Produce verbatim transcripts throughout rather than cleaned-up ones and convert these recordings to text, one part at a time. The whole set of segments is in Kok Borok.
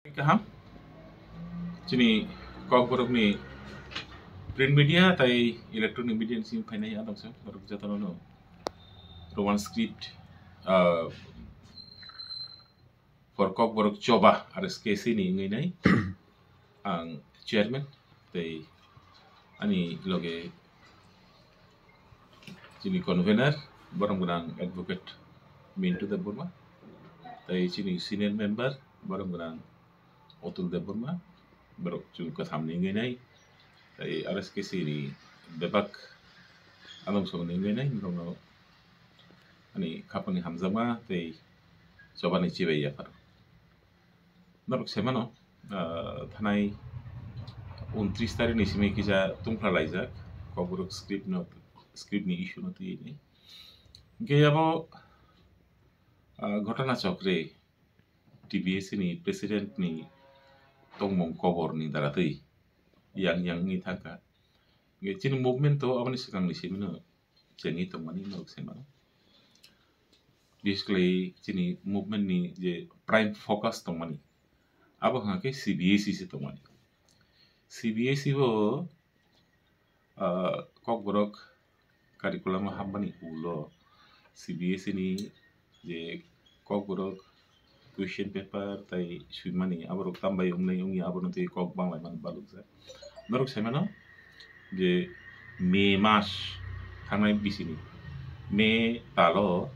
Kaham. Chini Kokborokni print media tai electronic media ni simi phainai adamsa borok jotono no Roman script, ah, for Kokborok Choba R S K C ni wngwi nai ang chairman tei ani loge chini convener borom gwnang advocate Mintu Debbarma tei chini senior member borom gwnang Otul Debbarma, borok chwng kwtham ni wngwi nai, tei R S K C ni bebak adamsong ni wngwi nai, borokno ani khapangni hamjakma tei chobani chibai yapharo. Norok sai mano, ah, thanai untris tarikh ni simi kisa tungphla laijak, Kokborok script no, script ni issue no twiwi ni. Hingke abo, ah, ghotona chokre T B S C ni president ni tongmung kobor ni dara twi yang yang wngwi thangkha. Hingke chini movement to aboni swkang ni simi no chengwi tongmani norok sai mano. Bises khlai chini movement ni je prime focus tongmani abo hwnkha khe C B S E se tongmani. C B S E bo, ah, Kokborok curriculum o hapmani ulo C B S E ni je Kokborok question paper tai swimani aborok tambai wngnai wngya abono tei kok banglaimani balukjak. Norok sai mano je May mas thangnai bisini May talo,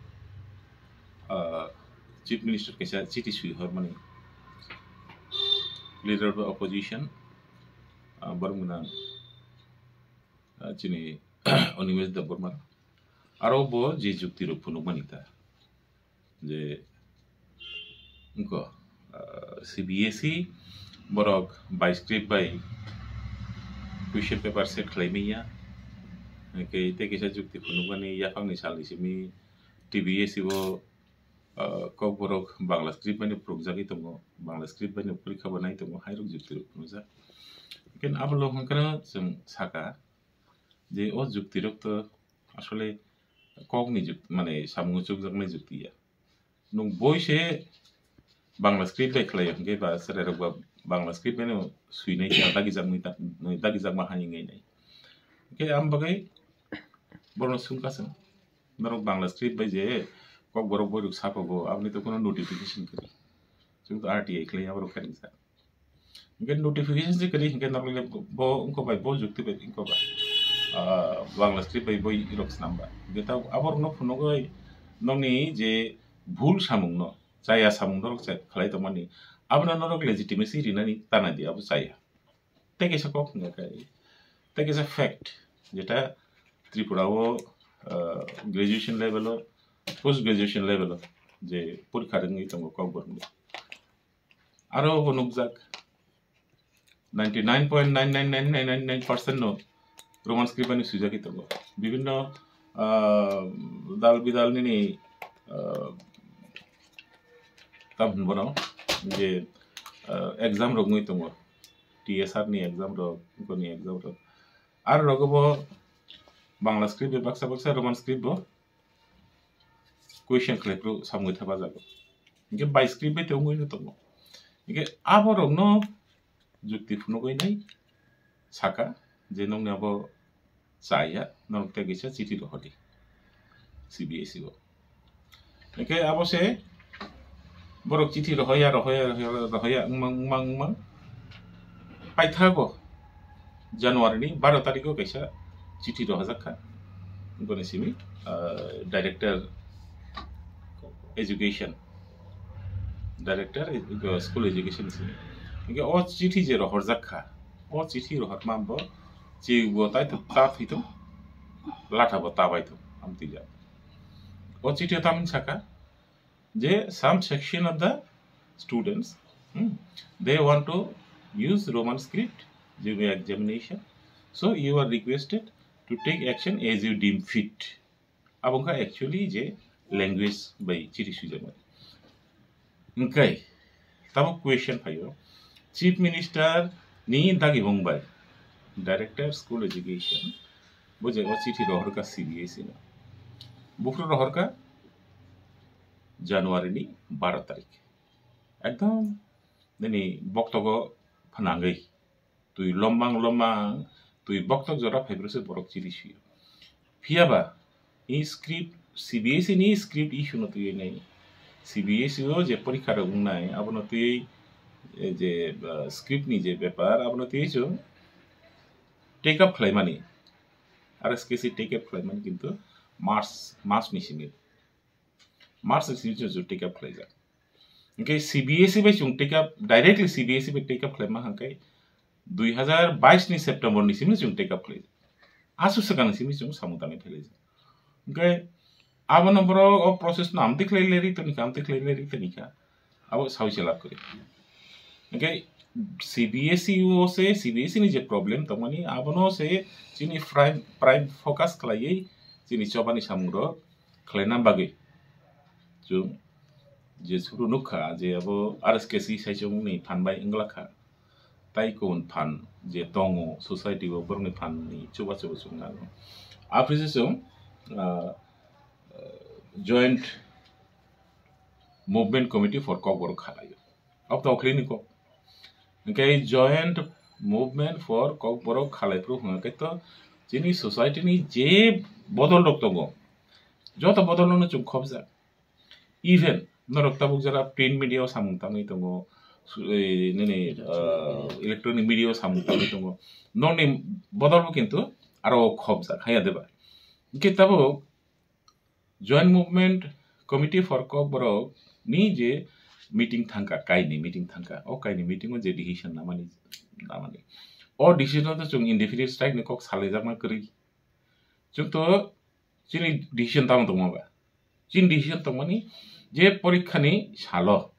ah, Chief Minister kaisa chiti swi hormani leader of the opposition, ah, borok gwnang, ah, chini Animesh Debbarma. Aro bo je jukti rok phunukmani ta je wngkha, ah, C B S E borok bai script bai question paper set khlai manya. Hingke tei kisa jukti phunukmani yaphangni salni simi T B S E bo, ah, Kokborok Bangla script bai no phunukjagwi tongo, Bangla script bai no porikha bo nai tongo, hairok jukti rok phunukjak. Hingke abo lo hwnkheno chwng saka je o jukti rok to asole kokni juk-, mane samung chukjaknai jukti ya. Nwng boi se Bangla script bai khlai hwnkhe ba chwrairok ba Bangla script bai no swinai khe dagijaknai ta-, dagijakma hai wngwi nai. Hwnkhe ang bagwi borokno swngkha chwng, norok Bangla script bai je Kokborok boirok sapago aboni to kheno notification kwrwi. Chwng to R T I khlai aborok khe ringjak. Hingke notification se kwrwi hingke norok le bo wngkha bai, bo jukti bai wngkha bai, ah, Bangla script bai bo rok snam ba. Hingke ta aborokno phunugwi nokni je bhul samungno, chaya samung norok cha-, khlai tongmani, abono norok legitimacy rinani tana di, abo chaya. Tei kaisa kok hingka khe, tei kaisa fact, jeta Tripura o, ah, graduation level o, post graduation level o je porikha rwngwi tongo Kokborok ni. Aro bo nukjak, ninety nine point nine nine nine nine nine percent no Roman script bai no swijagwi tongo. Bibinno, ah, dal bidal nini, ah, tam hwn bono je, ah, exam rok wngwi tongo, T S R ni exam rok, boni exam rok. Aro rogo bo Bangla script bai baksa baksa Roman script bo question khlai phuru samung thapa jago. Hingke bai script bai tongwi no tongo. Hingke aborokno jukti phunugwi nai saka je nokni abo chaya, norok tei kisa chithi rohordi C B S E o. Hingke abo se borok chithi rohoya, rohoya, rohoya, rohoya, wngmang, wngmang, wngmang. Paithago January ni baro tarikh o kaisa chithi rohorjak kha. Boni simi, ah, Director Education, Director Edu-, School Education simi. Hingke o chithi je rohorjak kha, o chithi rohorma bo chibo tai ta thwithung, latha bo ta baithung, amtwi jak. O chithi o tamni saka, je some section of the students, hmm, they want to use Roman script during examination, so you are requested to take action as you deem fit. Abo wngkha actually je language bai chithi swijak bai. Hingkai tamo question phaio, Chief Minister ni dagimung bai Director School Education bo je o chithi rohorkha C B S E no. Buphuru rohorkha January ni baro tarik. Ekdom nini boktogo phnangwi twi lombang lombang twi boktok jora phaibrose borok chiri suyo. Phiyaba i script, C B S E ni script issue no twi nai, C B S E o je porikha rok wngnai abono twi, eh, je, ah, script ni je bepar abono twi chwng take up khlaimani, R S K C take up khlaimani kintu March, March ni simi, March ni simi chwng take up khlaijak. Hingke C B S E bai chwng take up, directly C B S E bai take up khlaima hingke dui hazar bais ni September ni simi chwng take up khlaijak. Asu swkang ni simi chwng samung tangwi phailaijak. Hingke abono borok o process no amtwi khlai leri tonikha, amtwi khlai leri tonikha. Abo sawi se lab kwrwi. Hingke C B S E o se, C B S E ni je problem tongmani, abono se chini prime, prime focus khlaiwi chini chobani samung rok khlaina bagwi. Chwng je suru nukha je abo R S K C saichung ni phan bai wngla kha. Tai kun phan je tongo society o borokni phan ni chuba chuba chwng nango. Aphuru se chwng, ah, Joint Movement Committee for Kokborok khalaio. Abo to okhli ni kok. Hingke Joint Movement for Kokborok khalai phuru hwnga khe to chini society ni je bodol rok tongo, joto bodol no chwng khobjak. Even norok tabuk jora print media o samung tangwi tongo, su-, ei, nini, ah, electronic media o samung tangwi tongo, nokni bodol bo kintu aro khobjak haya deba. Hingke tabuk Joint Movement Committee for Kokborok ni je meeting thangkha, kaini meeting thangkha, o kaini meeting o je decision namani, namani, o decision o to chwng indefinite strike ni kok salaijakma kwrwi. Chwng to chini decision tamo tongma ba? Chini decision tongmani je porikha ni salo,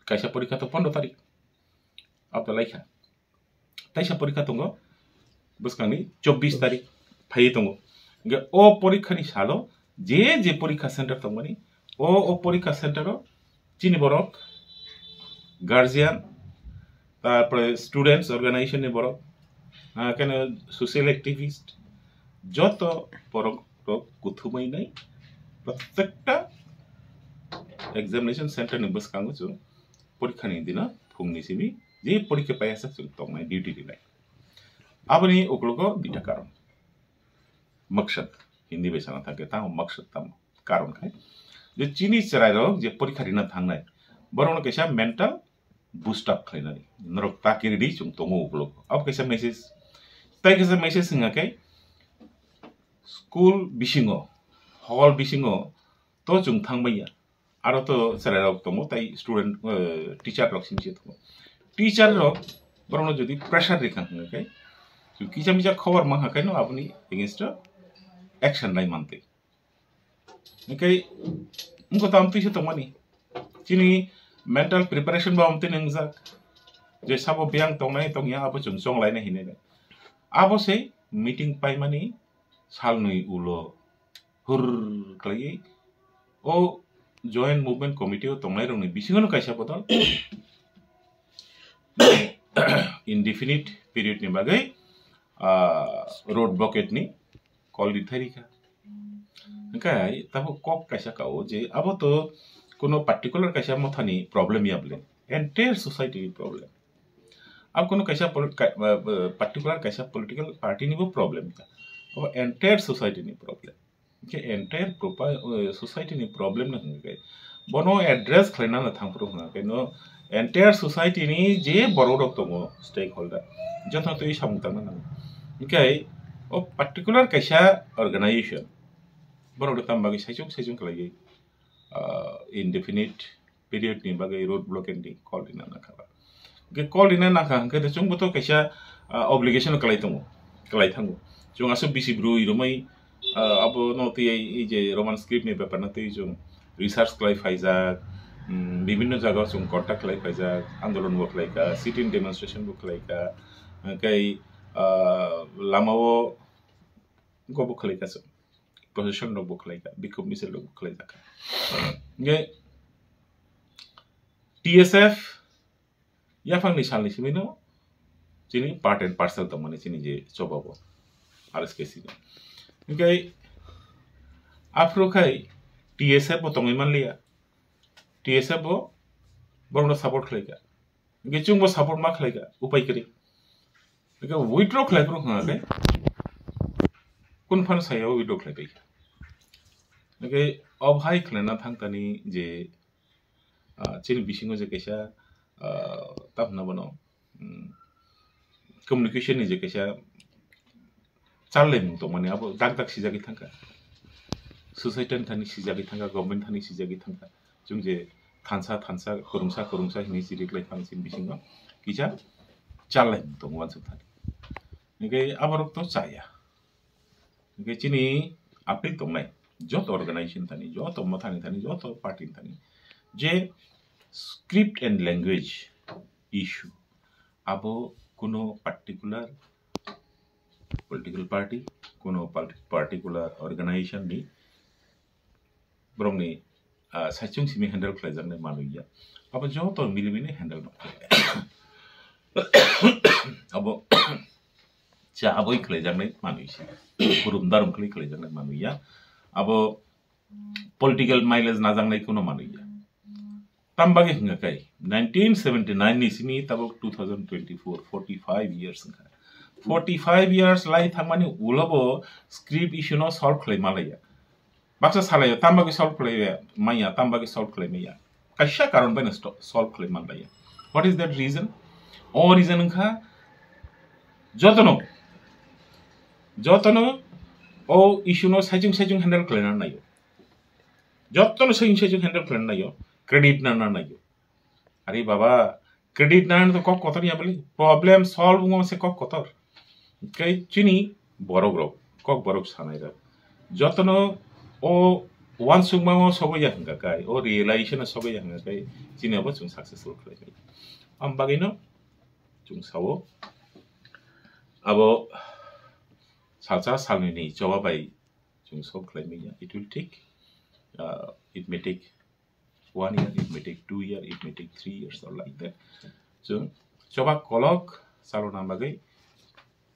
kaisa porikha to pondro tarik, abo laikha. Taisa porikha tongo, bwskangni chobbish tarik phaiwi tongo. Hingke o porikha ni salo je je porikha center tongmani, o, o porikha center o chini borok, guardian, tarpore students organization ni borok, ah, keno social activist, joto borok rok kuthumui nai protekta examination center ni bwskango chwng porikha ni dino phungni simi je porikha paiyasa chwng tongnai duty rinai. Aboni ukologo duita karon. Maksad, Hindi bai sana thangkhe tamo maksad tamo? Karon khai je chini chwrairok je porikha rina thangnai, borokno kaisa mental boost up khlainani norok ta kiri di chwng tongo ukologo. Abo kaisa message. Tai kaisa message wngkha khe school bisingo, hall bisingo to chwng thangbai ya. Aro to chwrairok tongo, tai student, eh, teacher rok simi se tongo. Teacher rok borokno jodi pressure rikha hwnga khe, chwng kisa misa khobor mankha khe no aboni against o action lai mantwi. Hingke wngkha tamo twi se tongmani. Chini mental preparation bo amtwi nwngjak. Je sabo biyang tongnai tongya abo chwng chonglainai hinwi. Abo se meeting paimani salnwi ulo hur khlaiwi o Joint Movement Committee o tongnairokni bisingono kaisa bodol indefinite period ni bagwi, ah, road blockade ni call ri thai rikha. Hingke tabuk kok kaisa kao je abo to kuno particular kaisa mothani problem ya bole, entire society ni problem. Abo kuno kaisa pol-, ka-, ah, ah, particular kaisa political party ni bo problem ya. Abo entire society ni problem. Hingke entire propa-, eh, society ni problem no hingke bono address khlaina no thangphuru hwnga khe no entire society ni je borok rok tongo stakeholder joto twi samung tangna nango. Hingke o particular kaisa organization borok rok tamo bagwi saichung saichung khlaiwi, ah, indefinite period ni bagwi road blockade ni call rina nangkha ba. Hingke call rina nangkha hingke chwngbo to kaisa, ah, obligation kwlai tongo, kwlai thango. Chwng aswk bisi bwrwi romwi, ah, abo no twi ei, ei je Roman script ni bepar no twi chwng research kwlai phaijak, mm, bibinno jaga o chwng contact kwlai phaijak, andolon bo khlai kha, sit-in demonstration bo khlai kha, hingke, ah, lama o go bo khlai kha chwng, procession rok bo khlai kha, bikhok misil rok bo khlai kha. Hingke T S F yaphangni salni simi no chini part and parcel tongmani chini je choba bo R S K C ni. Hingke aphuru khai T S F bo tongwi manliya. T S F bo borokno support khlai kha. Hingke chwngbo support ma khlaikha, upai kwrwi. Hingke withdraw khlai phuru hwnga khe, kun phano saya withdraw khlai paikha. Hingke o bahai khlaina thangtani je, ah, chini bisingo je kaisa, ah, tamo hwnna bono, um, communication ni je kaisa charlaimung tongmani abo dak dak sijagwi thangkha. Society ni thani sijagwi thangkha, government thani sijagwi thangkha. Chwng je thansa thansa, khorumsa khorumsa hinwi chiriklai phano chini bisingo kisa charlaimung tongo uansuk thani. Hingke aborok to chaya. Hingke chini appeal tongnai joto organization thani, joto mothani thani, joto party thani je script and language issue abo kuno particular political party, kuno parti-, particular organization ni borokni, ah, saichung simi handle khlaijaknai manwi ya. Abo joto milimini handle no khlai. Abo cha aboi khlaijaknai manwi se. Kurum darum khlai khlaijaknai manwi ya. Abo political mileage najaknai kuno manwi ya. Tam bagwi hwnga kai nineteen seventy nine ni simi tabuk two thousand twenty four, forty five years wngkha. Forty five years lai thangmani ulo bo script issue no solve khlai malaiya. Baksa salaio, tam bagwi solve khlai maya, tam bagwi solve khlai maya. Kaisa karon bai no sto-, solve khlai manlaiya. What is that reason? O reason wngkha jotono, jotono o issue no saichung saichung handle khlaina naio. Jotono saichung saichung handle khlaina naio, credit nana naio. Are baba, credit nana to kok kotor ya bole, problem solve wngma se kok kotor. Kai chini borok rok, kok borok sanai rok. Jotono o uansukma o sobo ya hwnga kai, o realization o sobo ya hwnga kai, chini abo chwng successful khlai kai. Am bagwi no chwng sao, abo salsa salnwi ni choba bai chwng solve khlai manya, it will take, uh, it may take one year, it may take two year, it may take three years or like that. Chwng choba kolok chalona bagwi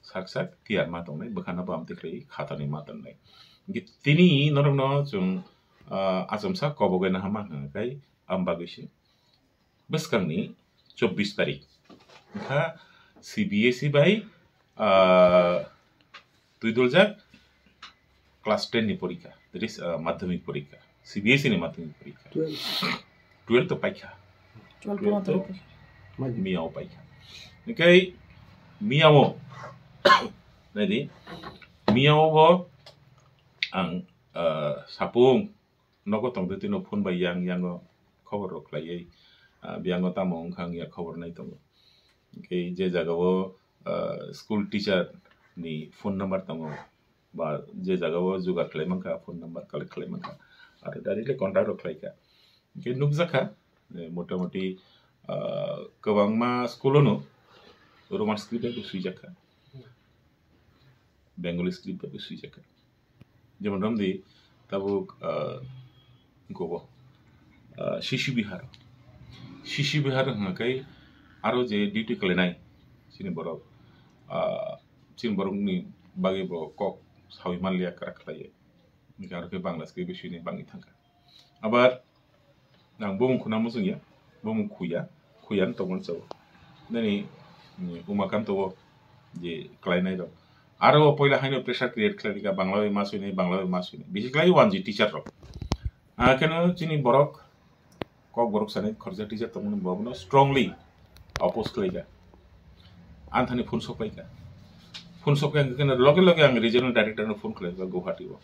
sak sak tiyar ma tongnai, bwkhano bo amtwi khlai khatani ma tongnai. Hingke tini norokno chwng, ah, achomsa kobogwi nahama hwnka kai am bagwi se. Bwskangni chobbish tarik wngkha C B S E bai, ah, twidoljak class ten ni porikha, that is, ah, madhyamik porikha, C B S E ni madhyamik porikha. Twelve. Twelve to paikha. Twelve Twelve to to miyao paikha. Hingke miyao, naidi, miyao bo ang, ah, sapung nogo tongtwi twino phone bai yang yango khobor rok khlaiwi, ah, biyango tamo wngkha wngya khobor nai tongo. Hingke je jagao, ah, school teacher ni phone number tongo, ba je jagao jugar khlai mankha, phone number collect khlai mankha, aro directly contact rok khlaikha. Hingke nukjakha, eh, motamoti, ah, kwbangma school-o no Roman script bai bo swijakha, Bengali script bai bo swijakha. Jemon romdi tabuk, ah, gobo, ah, Shishu Vihar. Shishu Vihar hwnka khe aro je duty khlainai chini borok, ah, chini borokni bagwi bo kok sawi manliya kwrak khlaiwi. Hwnka aro khe Bangla script bai swinai bangwi thangkha. Abar ang bumung khuna muchungya, bumung khuya, khuya no tongmani chao. Nini, mm, Umakanto o je khlainai rok. Aro o poila haino pressure create khlai rika, Bangla bai ma swinai, Bangla bai ma swinai. Bisi khlai one G teacher rok. Ah, keno chini borok, kok borok sani khoroksa teacher tongmani bo abono strongly oppose khlaika. Anthani phone sokpaika. Phone sokpai ang khe loge loge ang regional director no phone khlaika Guwahati o.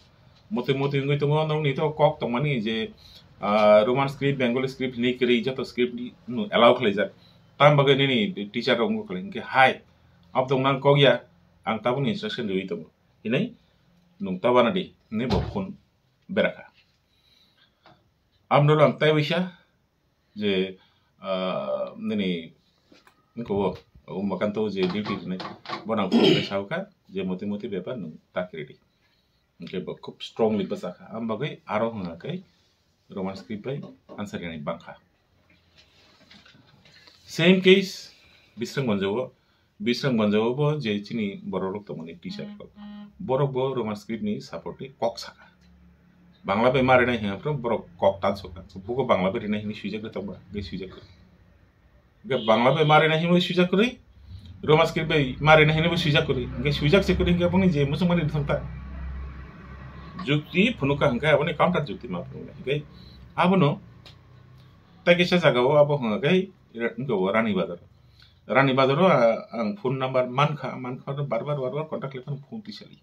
Motwi motwi wngwi tongo, nokni to kok tongmani je, ah, Roman script, Bengali script hinwi kwrwi joto script no allow khlaijak. Tam bagwi nini teacher rok wngkha khlai hwnkhe hai, abdong nang kok ya, ang tabukni instruction riwi tongo. Hinwi nwng ta bana di, hinwi bo phone berakha. Abno ang tei waisa je, ah, nini wngkha o, o Umakanto je duty rinai, bono ang phone khe sao kha je motwi motwi bepar nwng ta kiri di. Hwnkhe bo khub strongly bwchakha, am bagwi aro hwnga khe Roman script bai answer rinai bangkha. Same case Bisramganj o, Bisramganj o bo je chini borok rok tongmani teacher rok, borok bo Roman script ni support ni kok sakha. Bangla bai ma rinai hwnga phano borok kok tan sokha, buko Bangla bai rinai hinwi swijak tongba, bai swijak. Hingke Bangla bai mari na hinwi swijak kwrwi, Roman script bai mari na hinwi swijak kwrwi. Hingke swijak se kwrwi hingke boni je muchung mani thang ta. Jukti phunuka hingke aboni counter jukti ma phunuknai. Hingke abono tai kaisa jaga o abo hwnga khe hingke bo Rani Bazar. Rani Bazar o, ah, ang phone number mankha, mankha bar bar, bar bar contact khlai phano phone tisa liya.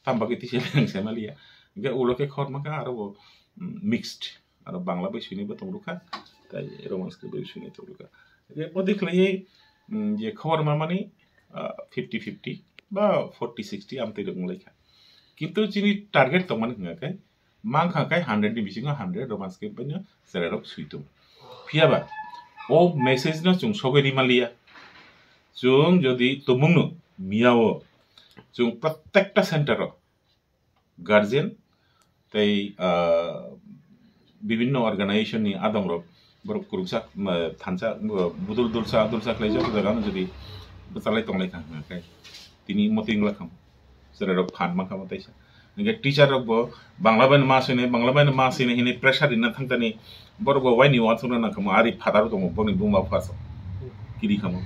Tamo bagwi tisa liya ang sai ma liya. Hingke ulo khe khor mankha aro bo, mm, mixed. Aro Bangla bai swinai bo tong rwkha, tai Roman script bai swinai tong rwkha. Hingke bo dikhlaiwi, mm, je khobor manmani, ah, fifty fifty ba forty sixty amtwi rok wnglaikha. Kintu chini target tongmani hwnga khe, mankha khe hundred ni bisingo hundred Roman script baino chwrairok swi tongo. Phiya ba, o message no chwng sogwi ri manliya. Chwng jodi tumungno miyao, chwng protekta center o guardian tei, ah, bibinno organization ni adongrok borok kwrwksa, ah, thansa, ah, budul dulsa, dulsa khlai joto jaga no jodi bwchalai tonglai kha hwnka khe tini motwi wngla kha. Chwrairok phan mankha mo teisa. Hingke teacher rok bo Bangla bai ma swinai, Bangla bai ma swinai hinui pressure rina thangtani borok bo waini uansukna nangkha mo ari father tongo boni buma bupha so kiri kha mo.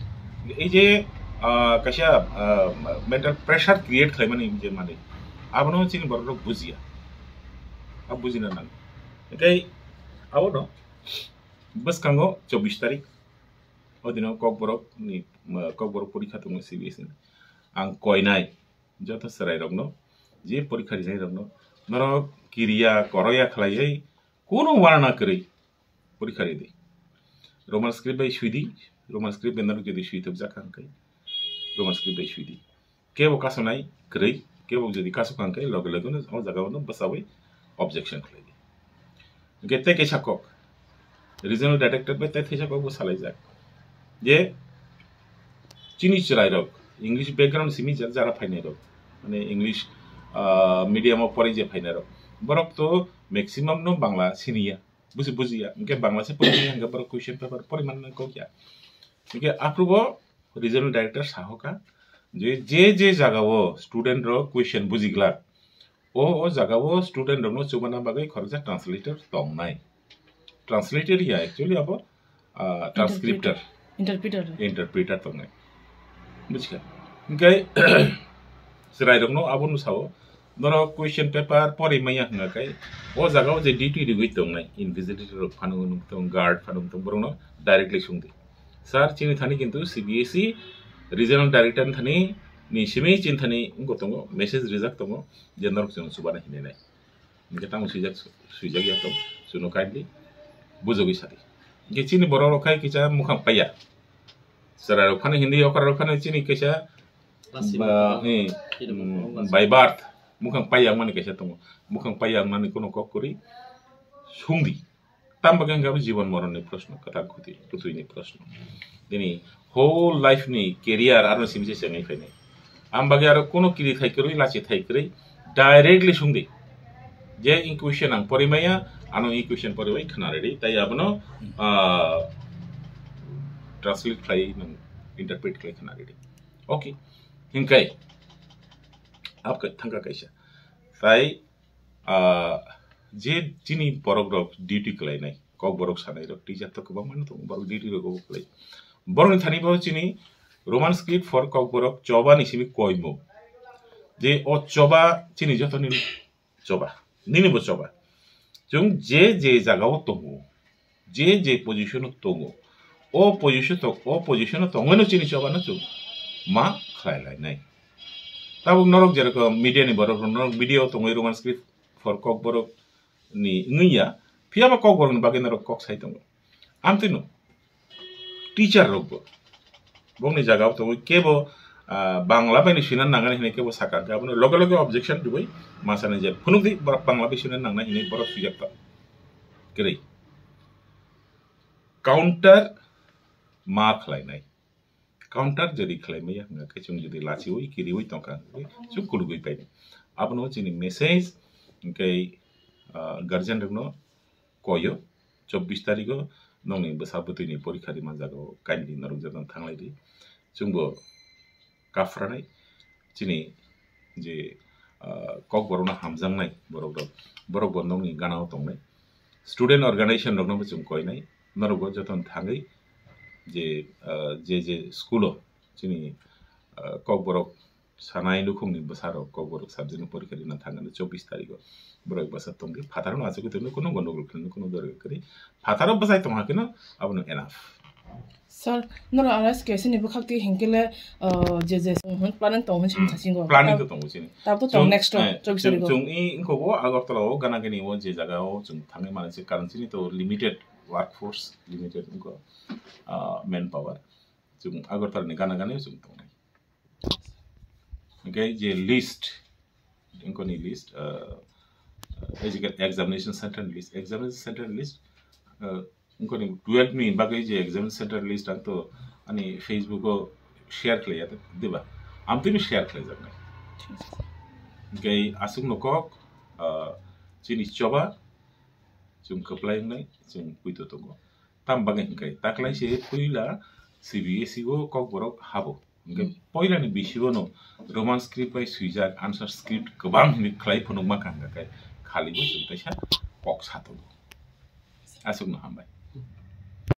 Ei je, ah, kaisa, ah, mental pressure create khlaimani je mani abono chini borok rok bujiya. A bujina nang. Hingke abono bwskango chobbish tarik o dino Kokborok ni, ah, Kokborok porikha tongo C B S E ni. Ang koinai joto chwrairokno, je porikha rinairokno, norok kiriya, koroya khlaiwi, kunu warna kwrwi porikha ridi. Roman script bai swidi, Roman script bai norok jodi swithokjak kha hwnkhe, Roman script bai swidi. Kebo kasonai kwrwi, kebo jodi kasokha hwnkhe, loge loge no o jaga o no bwchawi objection khlaidi. Hingke tei kaisa kok, regional director bai tei kaisa kok bo salaijak je chini chwrairok English background simi jat jara phainairok, mane English, ah, medium o poringjak phainairok, borok to maximum no Bangla siniya, buji bujiya, hingke Bangla se poringjak hingke borok question paper poriman nang kokya. Hingke aphuru bo regional director sahoka je, je, je jaga o student rok question bujiglak, o, o jaga o student rokno chubana bagwi khoroksa translator tongnai. Translator ya actually abo, ah, transcriptor, Interpreter. Interpreter tongnai. Bujiga. Hingke chwrairokno abo no sao, norok question paper pori maya hwnga khe, o jaga o je duty rigwi tongnai, invigilator rok phano wng tong, guard phano wng tong, borokno directly sungdi. Sir, chini thani kintu C B S E regional director ni thani ni simi chini thani wngkha tongo, message rijak tongo, je norok chwng chubana hinwi nai. Hingke tamo swijak, swijak ya tong, chwngno kindly bujogwi sadi. Hingke chini borok rok khai kisa mukhang paiya. Chwrai rok phano hindi okra rok phano chini kisa, Pasim ba, rok. Eh, Chini mm, borok by birth mukhang paiya mani kisa tongo. Mukhang paiya mani kono kok kwrwi sungdi. Tam bagwi hwnka bo jibon moron ni proshno, kwthang kwtwi, kwtwi ni proshno. Tini whole life ni career aro simi se chengwi phainai. Am bagwi aro kono kiri thai kwrwi, lachi thai kwrwi, directly sungdi. Je in question ang pori maya, ano in question pori bai khna ready. Tai abono, ah, translate khlai nang interpret khlai khna ready. Okay. Hinkai. Apka thangka kaisa. Tai ah, je chini borok rok duty khlainai, kok borok sanai rok, teacher to kwbangma no tongo, borok duty rok obo khlai. Borok ni thani bo chini Roman script for kok borok choba ni simi koimo. Je o choba chini joto ni choba, nini bo choba. Chwng je je jaga o tongo, je je position o tongo, o position to-, o position o tongwi no chini choba no chwng ma khlai lai nai. Tabuk norok jerokom media ni borok rok norok media o tongwi Roman script for kok borok ni wngwi ya, phiya ba kok borok ni bagwi norok kok sai tongo. Amtwi no teacher rok bo bongni jaga o tongwi kebo, ah, Bangla bai ni swina nangnai hinwi kebo sakha, hwnkhe abono loge loge objection rwui ma sanai je phunukdi borok Bangla bai swina nangnai hinwi borok swijak tongo. Kwrwi. Counter ma khlainai. Counter jodi khlai maya hwnkha khe chwng jodi lachiui kiriui tongkha hwnkhe chwng kulugui painai. Abono chini message hwnkhe, ah, guardian rokno koio chobbish tarigo nokni bwsa bwtwini porikha rima jaga o kindly norok jotono thanglai di. Chwngbo kaphranai chini je, ah, kokborokno hamjaknai borok rok, borok bo nokni gana o tongnai. Student organization rokno bo chwng koinai, norokbo jotono thangwi je, ah, je, je school o chini, ah, Kokborok sanai lukhungni bwsarok Kokborok subject ni porikha rina thangani chobbish tarikh o borok bwsa tongdi. Phataro no achugwi tongdi, kuno gondogol khwlwino kuno dorkar kwrwi. Phataro bwsai tongha kheno abono enough. Sir, noro aras kesini bwkhak twi hinkele, ah, je, je, planning tong hin sin Hmm. sasingo. Planning Tab-, to tongo chini. Tab to tong Chwng, next eh, chobbish chwng, tarikh o. Chwng i ingkho bo Agartala o gana gini o je jaga o chwng thangwi mani se, karon chini to limited workforce, limited ingkho, ah, manpower. Chwng Agartala ni gana gani o chwng tongnai. Hingke je list, ingkoni list, ah, educa-, examination center ni list, examination center ni list, ah, ingkoni twelve ni bagwi je examination center list ang to ani Facebook o share khlaiya, diba? Amtwino share khlaijaknai. Hingke aswkno kok, ah, chini choba, chwng kwplai wngnai, chwng poito tongo. Tam bagwi hingke taklai se puila C B S E o Kokborok habo. Hingke Hmm. poilani bisingo no Roman script bai swijak answer script kwbang hinwi khlai phunukma kha hingka khe khalibo chwng teisa kok sa tongo. Aswkno hambai.